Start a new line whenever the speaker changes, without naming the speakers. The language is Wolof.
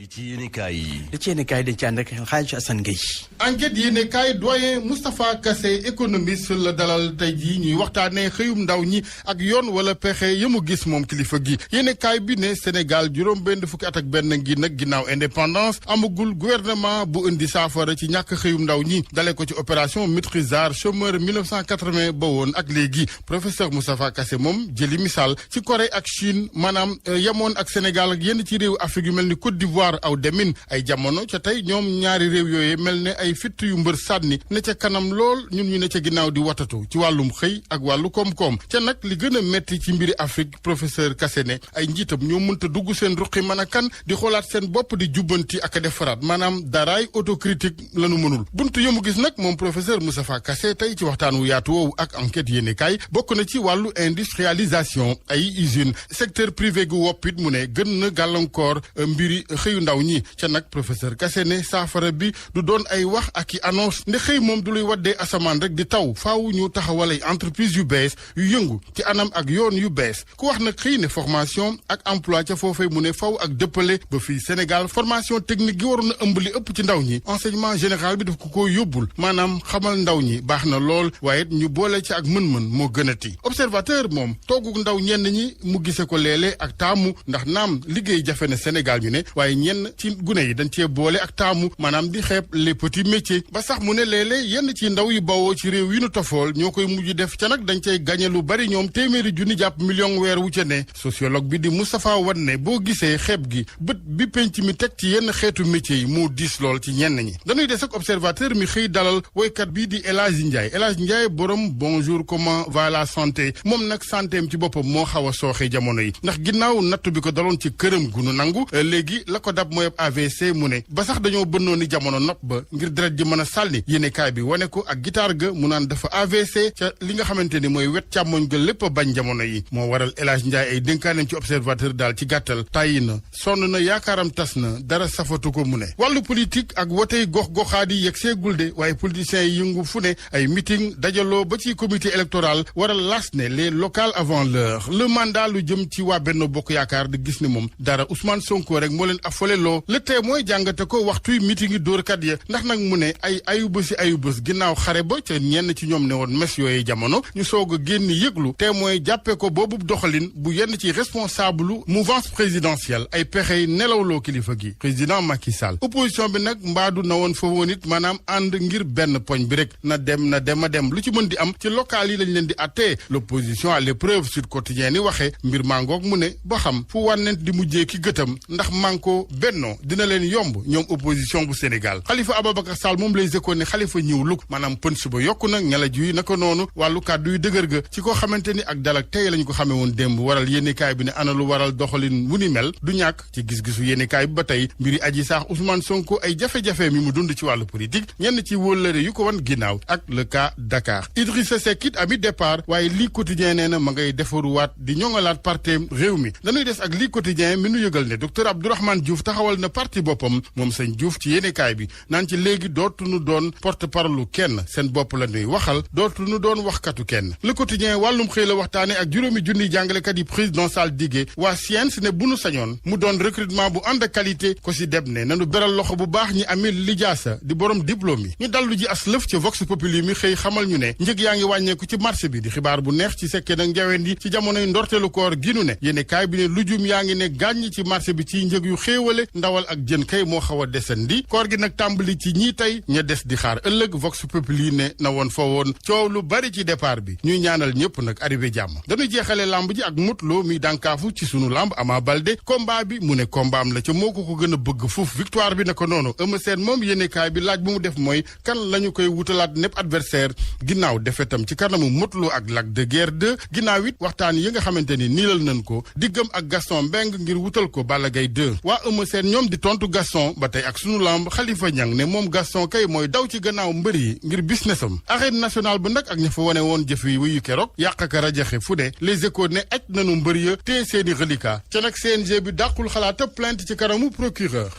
ci yéenekaay yi.
li ci yéenekaay dañ ci ànd ak xaaj Assane Geuye.
enquête yéenekaay doyen Moustapha Kassé économiste la dalal tey jii ñuy waxtaanee xëyum ndaw ñi ak yoon wala pexe yamu gis moom kilifa gi yéenekaay bi ne Sénégal juróom benn fukki at ak benn ngi nag ginnaaw indépendance amagul gouvernement bu indi saafara ci ñàkk xëyum ndaw ñi dale ko ci opération maîtrisard chômeur 1980 ba woon ak léegi professeur Moustapha Kassé moom jëli misaal ci Corée ak Chine maanaam yemoon ak Sénégal ak yenn ci réew Afrique yu mel ni Côte d'Ivoire aw demin ay jamono ca tey ñoom ñaari réew yooyu mel ne ay fitt yu mbër sànni ne ca kanam lool ñun ñu ne ca ginnaaw di watatu ci wàllum xëy ak wàllu koom-koom ca nag li gën a metti ci mbiri Afrique professeur Kassé ne ay njiitam ñoo mënta dugg seen ruqi mën a kan di xoolaat seen bopp di jubbanti ak a defaraat maanaam daraay autocritique lanu mënul buntu yëmu gis nag moom professeur Moustapha Kassé tey ci waxtaan wu yaatu woowu ak enquête yéenekaay bokk na ci wàllu industrialisation ay usine secteur privé gu woppit mu ne gën na gàllankoor mbiri xëyu ndaw ñi ca nag professeur Kassé ne saafara bi du doon ay wax ak i annonce nde xëy moom du luy waddee asamaan rek di taw faaw ñu taxawal ay entreprise yu bees yu yëngu ci anam ak yoon yu bees ku wax nag xëy ne formation ak emploi ca foofee mu ne faw ak dëppale ba fii Sénégal formation technique gi waroon a ëmb li ëpp ci ndaw ñi enseignement général bi daf ko yóbbul maanaam xamal ndaw ñi baax na lool waaye ñu boole ci ak mën-mën moo gënati observateur moom tooguk ndaw ñenn ñi mu gise ko léeg-léeg ak taamu ndax naam liggéey jafe na Sénégal ñu ne waaye ñenn ci gune yi dañ cee boole ak taamu maanaam di xeeb les petits métiers ba sax mu ne léeg-léeg yenn ci ndaw yi bawoo ci réew yi nu tofool ñoo koy mujj def ca nag dañ cay gañe lu bari ñoom téeméeri junni jàpp million weer wu ca ne sociologue bi di Moustapha Wane boo gisee xeeb gi bët bi penc mi teg ci yenn xeetu métiers yi moo diis lool ci ñenn ñi dañuy des ak observateur mi xëy dalal woykat bi di El Hadji Ndiaye borom bonjour comment va la santé moom nag santéem ci boppam moo xaw a sooxee jamono yi ndax ginnaaw nattu bi ko daloon ci këram gu nu nangu léegi la ko dab mooy AVC mu ne ba sax dañoo bënnoon ni jamono nopp ba ngir deret ji mën a sàlli yéenekaay bi wane ko ak guitare ga mu naan dafa AVC ca li nga xamante ni mooy wet càmmoñ ga lépp a bañ jamono yi moo waral El Hadji Ndiaye ay dénkaaneem ci observateur daal ci gàttal tàyyi na sonn na yaakaaram tas na dara safatu ko mu ne wàllu politique ak wotey gox-goxaat yi yegg seegul de waaye politiciens yi yëngu fu ne ay meeting dajaloo ba ci comité électoral waral las ne les locales avant l'heure le mandat lu jëm ci waa Benno Bokk Yaakaar di gis ni moom dara Ousmane Sonko rek moo leen affolé loo le témoin jàngate ko waxtuy meeting yi dóorkat ya ndax nag mu ne ay ayubés ginnaaw xare ba ca ñenn ci ñoom ne woon mes yooyu jamono ñu soog a génn yëglu témoin jàppee ko boobu doxalin bu yenn ci responsable mouvance présidentielle ay pexey nelawloo kilifa gi président Macky Sall opposition bi nag mbaadu na woon fa woon it maanaam ànd ngir benn poñ bi rek na dem lu ci mën di am ci local yi lañ leen di attee l'opposition à l'épreuve Sud Quotidien ni waxee mbir mangoog mu ne ba xam fu wànnent di mujjee ki gëtam ndax manko bennoo dina leen yomb ñoom opposition bu Sénégal Khalifa Ababacar Sall moom lay jëkkoon ne Khalifa ñëw luk maanaam pën suba yokku nag ñala ji naka noonu wàllu kàddu yu dëgër ga ci koo xamante ni ak dal ak tey lañ ko xamee woon démb waral yéenekaay bi ne ana lu waral doxalin wu ni mel du ñàkk ci gis-gisu yéenekaay bi ba tey mbiri Adji Sarr Ousmane Sonko ay jafe-jafe mi mu dund ci wàllu politique ñenn ci wóllëre yu ko wan ginnaaw ak le cas Dakar Idrissa Seck it ami départ waaye lii quotidien nee na ma ngay defaruwaat di ñoŋalaat partem réew mi dañuy des ak lii quotidien mi nu yëgal ne docteur Abdourahmane Diouf taxawal na parti boppam moom sëñ Diouf ci yéenekaay bi naan ci léegi dootuñu doon porte-parole kenn seen bopp la ñuy waxal dootuñu doon waxkatu kenn le quotidien wàllum xëy la waxtaane ak juróomi junniy jàngalekat yi président Sall diggé waa science ne bu nu sañoon mu doon recrutement bu ànd qualité ko si deb ne nanu beral loxo bu baax ñi amee lijaasa di borom diplôme yi ñu dallu ji as lëf ci vox populi mi xëy xamal ñu ne njëg yaa ngi wàññeeku ci marché bi di xibaar bu neex ci sekkee nag njaween yi ci jamonoy ndorteelu koor gi nu ne yéene kaay bi ne lujum yaa ngi ne gàññ ci marché bi ci njëg yu xéewale ndawal ak jën kay moo xaw a desandi koor gi nag tàmbali ci ñii tey ña des di xaar ëllëg vox populi ne na woon fa woon coow lu bari ci départ bi ñuy ñaanal ñëpp nag arrivé jàmm dañuy jeexale lamb ji ak Modou Lo mi dànkaafu ci sunu lamb Ama Baldé combat bi mu ne combat am la ca moo ko gën a bëgg fuuf victoire bi naka noonu Eumeu Sène moom yéenekaay bi laaj bu mu def mooy kan lañu koy wutalaat nepp adversaire ginnaaw defetam ci kanamu Modou Lo ak Lac de Guiers 2 ginnaaw it waxtaan yi nga xamante ni niilal nañ ko diggam ak Gaston Mbengue ngir wutal ko Balla Gaye 2 waa Eumeu Sène ñoom di tontu Gaston ba tey ak sunu lamb Khalifa Niang ne moom Gaston kay mooy daw ci gannaaw mbër yi ngir businessam arène nationale bu nag ak ña fa wane woon jëf yi wuyu keroog yàq ak rajaxe fu ne les échos ne aj nanu mbër ya téye seeni reliquat ca nag CNG bi dàqul xalaata plainte ci kanamu procureur